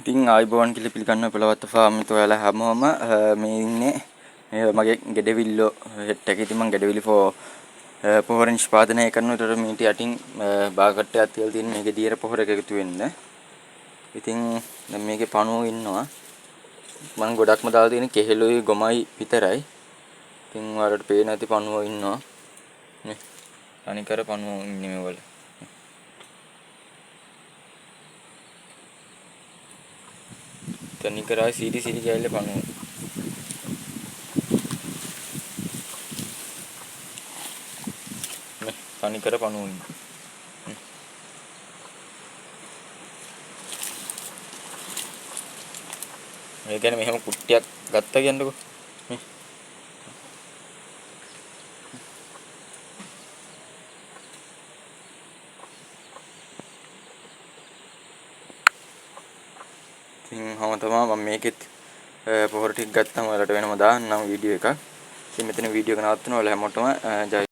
ඉතින් ආයුබෝවන් කියලා පිළිගන්නවා පොළවත්ත ෆාම් එක ඔයාලා හැමෝම. මේ ඉන්නේ මගේ ගෙඩවිල්ලෝ හෙට් එක. ඉතින් මං ගෙඩවිලි පොහොර නිෂ්පාදනය කරනවා. ඒතර මීට යටින් බාගට් එකක් තියලා තියෙන මේකේ දියර පොහොර එක එකතු වෙන්න. ඉතින් දැන් මේකේ පණුවෝ ඉන්නවා. මං ගොඩක්ම දාලා තියෙන කෙහෙලුයි ගොමයි විතරයි. ඉතින් ඔයාලට පේන ඇති පණුවෝ ඉන්නවා. නේ තනිකර පණුවෝ ඉන්නේ මේ වල. තනිකර ආයි සීරි සීරි කෑල්ල පණුවෝ. නේ තනිකර පණුවෝ ඉන්නේ. ඒ කියන්නේ මෙහෙම කුට්ටියක් ගත්තා කියන්නකෝ. මේ ඉතින් ඔහොම තමයි මම මේකෙත් පොහොර ටික ගත්තම ඔයාලට වෙනම දාන්නම් වීඩියෝ එකක්. ඉතින් මෙතන වීඩියෝ එක නවත්තනවා. ඔයාලා හැමෝටම ජය.